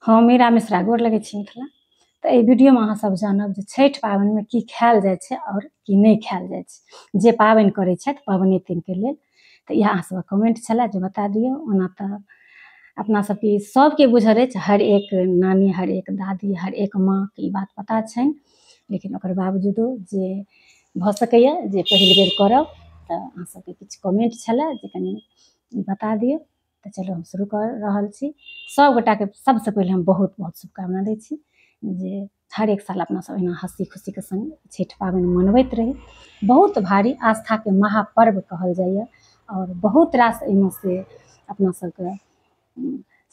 हम मीरा मिश्रा गोर लगै छी मिथिला। तऽ एहि वीडियोमे अहाँ सब जानब जे छठि पाबनिमे की खायल जाइ छै आओर की नहि खायल जाइ छै, जे पाबनि करै छथि पबनैतिनके लेल। तऽ इएह अहाँ सबके कमेंट छलै जे बता दियौ। ओना तऽ अपना सबके सबके बुझल अछि, हर एक नानी, हर एक दादी, हर एक माँके ई बात पता छनि, लेकिन ओकर बावजूदो जे भऽ सकैए जे पहिल बेर करब तऽ अहाँ सबके किछु कमेंट छलै जे कनि बता दियौ। तऽ चलू हम शुरू कर रहल छी। सब गोटाके सबसँ पहिले हम बहुत बहुत शुभकामना दै छी जे हर एक साल अपना सब एहिना हँसी खुशीके संग छठि पाबनि मनबैत रही। बहुत भारी आस्थाके महापर्व कहल जाइए और बहुत रास एहिमे से अपना सबके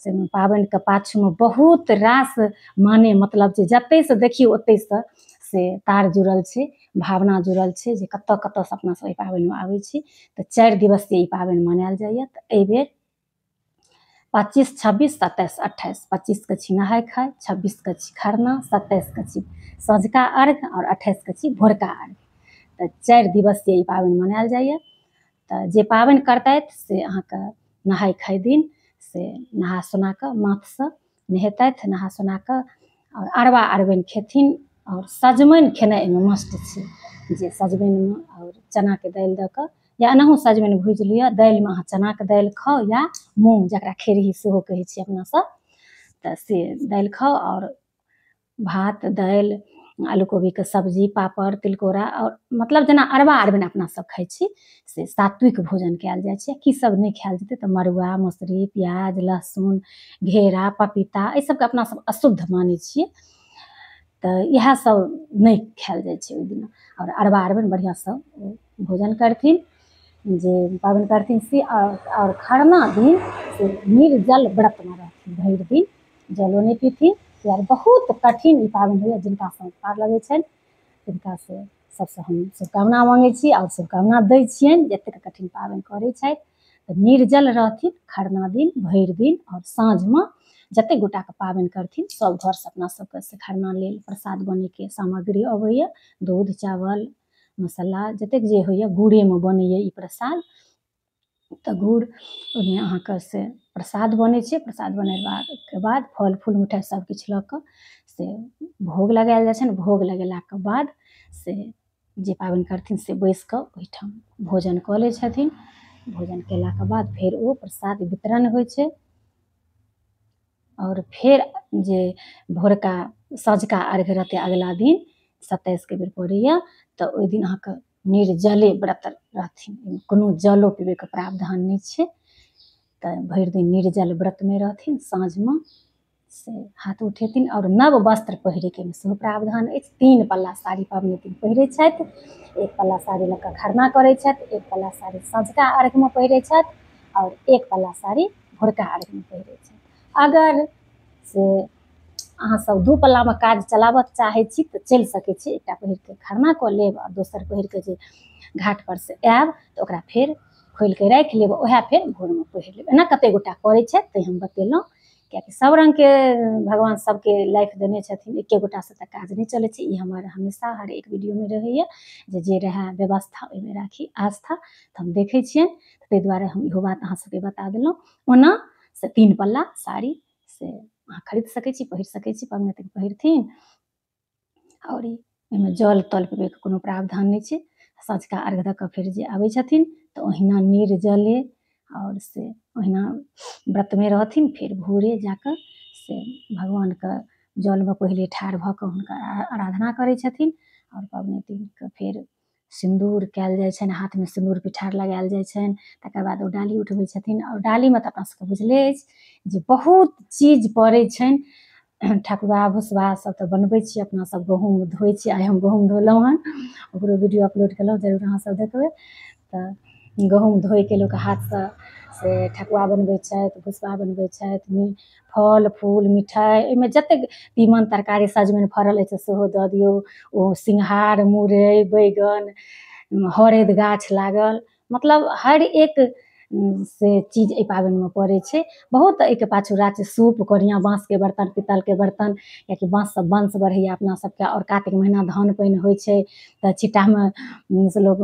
से पाबनिके पाछूमे बहुत रास माने मतलब छै। जतहिसँ देखियौ ओतहिसँ से तार जुड़ल छै, भावना जुड़ल छै जे कतऽ कतऽसँ अपना सब एहि पाबनिमे आबै छी। तऽ 4 दिवसीय ई पाबनि मनायल जाइए। तऽ एहिबेर 25, 26, 27, 28, 25 के छी नहाय खाय, 26 के छी खरना, 27 के छी सँझुका अर्घ और 28 के छी भोरका अर्घ। तऽ 4 दिवसीय ई पाबनि मनायल जाइए। तऽ जे पाबनि करतथि से अहाँके नहाय खाय दिन से नहा सोना कऽ माथसँ नहेतथि, नहा सोना कऽ और अरबा अरबनि खेथिन और सजमनि खेनाइ एहिमे मस्ट छै, जे सजमनिमे और चनाके दालि दऽ कऽ या एनाहु सजमनि भुजि लिअ, दालिमे अहाँ चनाके दालि खाउ या मूँग जकरा खेरही सेहो कहै छी अपना सब, तऽ से दालि खाउ और भात दालि आलू कोबीके सब्जी पापड़ तिलकोरा और मतलब जेना अरबा अरबनि अपना सब खाइ छी से सात्विक भोजन कयल जाइ छै। की सब नहि खायल जेतै तऽ मड़ुआ, मसुरी, प्याज, लहसुन, घेरा, पपीता, एहि सबके अपना सब अशुद्ध मानै छियै, तऽ इएह सब नहि खायल जाइ छै ओहि दिना। और अरबा अरबनि बढ़िआँसँ भोजन करथिन जे पाबनि करथिन से। और खरना दिन से निर्जल व्रतमे रहथिन, भरि दिन जलो नहि पीथिन। बहुत कठिन ई पाबनि होइए, जिनका से पार लगै छनि तिनका से सबसँ हम शुभकामना माँगै छी और शुभकामना दै छियनि जतेक कठिन पाबनि करै छथि। तऽ निर्जल रहथिन खरना दिन भरि दिन और साँझमे जतेक गोटाके पाबनि करथिन सब घरसँ अपना सबके से खरना लेल प्रसाद बनैके सामग्री अबैए, दूध, चावल, मसाला जतेक जे होइए गुड़ेमे बनैए ई प्रसाद। तऽ गुड़ ओहिमे अहाँके से प्रसाद बनै छै। प्रसाद बनेलाके बाद फल फूल मिठाइ सब किछु लऽ कऽ से भोग लगायल जाइ छनि। भोग लगेलाके बाद से जे पाबनि करथिन से बैस कऽ ओहिठाम भोजन कऽ लै छथिन। भोजन केलाके बाद फेर ओ प्रसाद वितरण होइ छै और फेर जे भोरका सँझुका अर्घ रहतै अगिला दिन 27 के बेर पड़ैए, तऽ ओहि दिन अहाँके निर्जले व्रत रहथिन, कोनो जलो पीबैके प्रावधान नहि छै। तऽ भरि दिन निर्जल व्रतमे रहथिन, साँझमे से हाथ उठेथिन और नव वस्त्र पहिरैके सेहो प्रावधान अछि। 3 पल्ला साड़ी पबनैतिन पहिरै छथि, 1 पल्ला साड़ी लऽ कऽ खरना करै छथि, 1 पल्ला साड़ी सँझुका अर्घमे पहिरै छथि और 1 पल्ला साड़ी भोरका अर्घमे पहिरै छथि। अगर से अहाँ सब 2 पल्लामे काज चलाबऽ चाहै छी तऽ चलि सकै छी, एकटा पहिर कऽ खरना कऽ लेब और दोसर पहिर कऽ जे घाट पर से आयब तऽ ओकरा फेर खोलि कऽ राखि लेब, उएह फेर भोरमे पहिर लेब। एना कतेक गोटा करै छथि तैँ हम बतेलहुँ, कियाकि सब रङ्गके भगवान सबके लाइफ देने छथिन, एके गोटासँ तऽ काज नहि चलै छै। ई हमर हमेशा हर एक वीडियोमे रहैए जे रहए व्यवस्था ओहिमे राखी आस्था, तऽ हम देखै छियनि, ताहि दुआरे हम इहो बात अहाँ सबके बता देलहुँ। ओना से 3 पल्ला साड़ी से अहाँ खरीद सकै छी, पहिर सकै छी, पबनैतिन पहिरथिन और एहिमे जल तल पीबैके कोनो प्रावधान नहि छै। सँझुका अर्घ दऽ कऽ फेर जे आबै छथिन तऽ ओहिना निर्जले और से ओहिना व्रतमे रहथिन। फेर भोरे जाकऽ से भगवानके जलमे पहिले ठाढ़ भऽ कऽ हुनकर आराधना करै छथिन और पबनैतिनके फेर सिन्दूर कयल जाइ छनि, हाथमे सिन्दूर पिठार लगायल जाइ छनि, तकर बाद ओ डाली उठबै छथिन। और डालीमे तऽ अपना सबके बुझले अछि जे बहुत चीज पड़ै छनि, ठकुआ भुसबा सब तऽ बनबै छी अपना सब, गहूँम धोइ छी। आइ हम गहूँम धोलहुँ हन, ओकरो वीडियो अपलोड केलहुँ, जरूर अहाँ सब देखबै। तऽ गहूँम धोइके लोक हाथसँ से ठकुआ बनबै छथि, भुसबा बनबै छथि, फल फूल मिठाइ, एहिमे जतेक तीमन तरकारी सजमनि फड़ल अछि सेहो दऽ दियौ, ओ सिंघार, मुरइ, बैगन, हरदि गाछ लागल, मतलब हर एक से चीज एहि पाबनिमे पड़ै छै। बहुत एहिके पाछू राज छै। सूप, कोरिया, बाँसके बर्तन, पीतलके बर्तन, कियाकि बाँससँ वंश बढ़ैए अपना सबके। और कातिक महीना धान पानि होइ छै तऽ छिट्टामे से लोक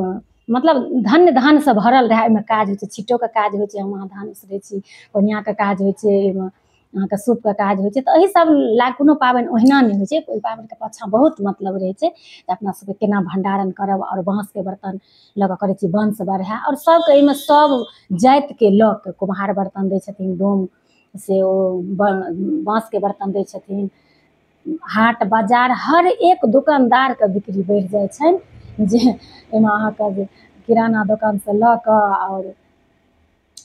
मतलब धन्य धानसँ भरल रहए, ओहिमे काज होइ छै, छिट्टोके काज होइ छै। हम अहाँ धान उसरै छी, कोनियाके काज होइ छै, एहिमे अहाँके सूपके काज होइ छै। तऽ एहि सब ला कोनो पाबनि ओहिना नहि होइ छै, ओहि पाबनिके पाछाँ बहुत मतलब रहै छै जे अपना सबके केना भण्डारण करब आओर बाँसके बर्तन लऽ कऽ करै छी वंश बढ़ाए। आओर सबके एहिमे सब जातिके लऽ कऽ कुम्हार बर्तन दै छथिन, डोम से ओ बाँसके बर्तन दै छथिन। हाट बाजार हर एक दोकानदारके बिक्री बढ़ि जाइ छनि, जे एहिमे अहाँके जे किराना दोकानसँ लऽ कऽ आओर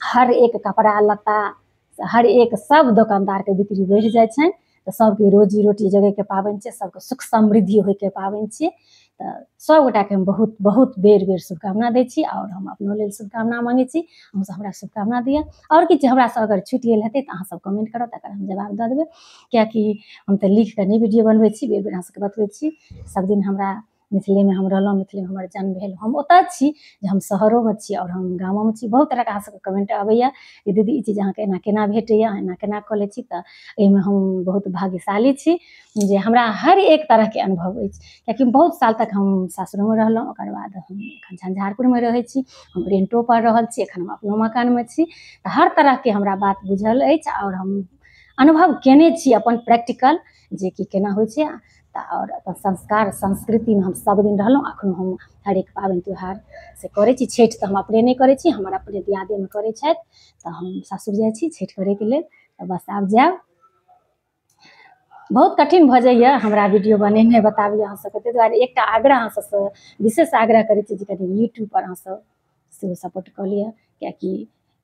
हर एक कपड़ा लत्ता हर एक सब दोकानदारके बिक्री बढ़ि जाइ छनि। तऽ सबके रोजी रोटी जगैके पाबनि छै, सबके सुख समृद्धि होइके पाबनि छियै। तऽ सबगोटाके हम बहुत बहुत बेर बेर शुभकामना दै छी आओर हम अपनो लेल शुभकामना माँगै छी, अहूँसब हमरा शुभकामना दिअ। आओर किछु हमरासँ अगर छुटि गेल हेतै तऽ अहाँसब कमेंट करब, तकर हम जवाब दऽ देबै, कियाकि हम तऽ लिख कऽ नहि वीडियो बनबै छी, बेर बेर अहाँ सबके बतबै छी। सबदिन हमरा मिथिलेमे हम रहलहुँ, मिथिलेमे हमर जन्म भेल, हम ओतऽ छी जे हम शहरोमे छी आओर हम गामोमे छी। बहुत तरहके अहाँ सबके कमेंट अबैया जे दीदी ई चीज अहाँके एना केना भेटैया, एना केना कऽ लै छी। तऽ एहिमे हम बहुत भाग्यशाली छी जे हमरा हर एक तरहके अनुभव अछि, कियाकि बहुत साल तक हम सासुरोमे रहलहुँ, ओकर बाद हम एखन झंझारपुरमे रहै छी, हम रेंटोपर रहल छी, एखन हम अपनो मकानमे छी। तऽ हर तरहके हमरा बात बुझल अछि आओर हम अनुभव केने छी अपन प्रैक्टिकल जे कि केना होइ छै। तऽ आओर अपन संस्कार संस्कृतिमे हम सब दिन रहलहुँ, एखनो हम हरेक पाबनि त्योहार से करै छी। छठि तऽ हम अपने नहि करै छी, हमर अपने दियादेमे करै छथि, तऽ हम सासुर जाइ छी छठि करैके लेल। तऽ बस आब जायब, बहुत कठिन भऽ जाइए हमरा वीडियो बनेनाइ, बताबी अहाँ सबके। ताहि दुआरे एकटा आग्रह अहाँ सबसँ विशेष आग्रह करै छी जे कनि यूट्यूबपर अहाँसब सेहो सपोर्ट कऽ लिअ, कियाकि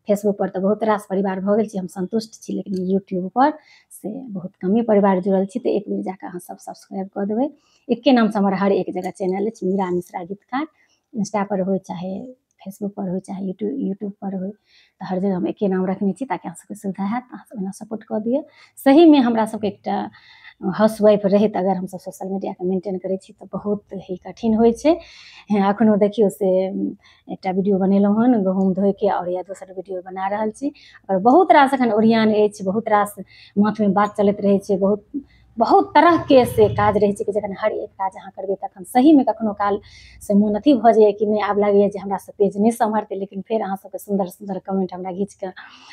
फेसबुक पर तऽ बहुत रास परिवार भऽ गेल छी, हम सन्तुष्ट छी, लेकिन यूट्यूब पर से बहुत कमे परिवार जुड़ल छी। तऽ एक बेर जाकऽ अहाँ सब सब्सक्राइब कऽ देबै। एके नामसँ हमर हर एक जगह चैनल अछि, मीरा मिश्रा गीतकार, इंस्टा पर होइ चाहे फेसबुक पर होइ चाहे यूट्यूब पर होइ, तऽ हर जगह हम एके नाम रखने छी ताकि अहाँ सबके सुविधा हैत। अहाँ सब एना सपोर्ट कऽ दिअ। सहीमे हमरा सबके एकटा हाउस वाइफ रहैत अगर हमसब सोशल मीडियाके मेंटेन करै छी तऽ बहुत ही कठिन होइ छै। एखनो देखियौ से एकटा वीडियो बनेलहुँ हन गहूँम धोइके, आओर या दोसर वीडियो बना रहल छी। आओर बहुत रास एखन ओरियान अछि, बहुत रास माथमे बात चलैत रहै छै, बहुत बहुत तरहके से काज रहै छै कि जखन हर एक काज अहाँ करबै तखन सहीमे कखनो काल से मोन अथी भऽ जाइए कि नहि आब लागैए जे हमरासँ पेज नहि सम्हरतै, लेकिन फेर अहाँ सबके सुन्दर सुन्दर कमेंट हमरा घीच कऽ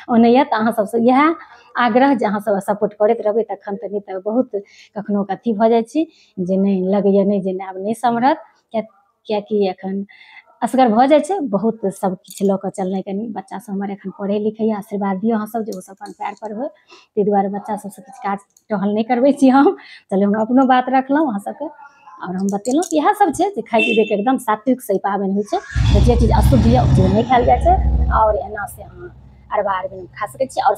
अनैए। तऽ अहाँ सबसँ इएह आग्रह जे अहाँ सब सपोर्ट करैत रहबै तखन तऽ नहि तऽ बहुत कखनो अथी भऽ जाइ छी जे नहि लगैए नहि जे आब नहि सम्हरत, कियाकि एखन असगर भऽ जाइ छै बहुत सब किछु लऽ कऽ चलनाइ। कनि बच्चा सब हमर एखन पढ़ै लिखैए, आशीर्वाद दियौ अहाँ सब जे ओ सब अपन पैर पर होइ, ताहि दुआरे बच्चा सबसँ किछु काज टहल नहि करबै छी हम। चलू हम अपनो बात रखलहुँ अहाँ सबके आओर हम बतेलहुँ। इएह सब छै जे खाइ पीबैके एकदम सात्विक से पाबनि होइ छै, जे चीज अशुद्ध यऽ ओ चीज नहि खायल जाइ छै। आओर एना से अहाँ अरबा अरबनि खा सकै छी। आओर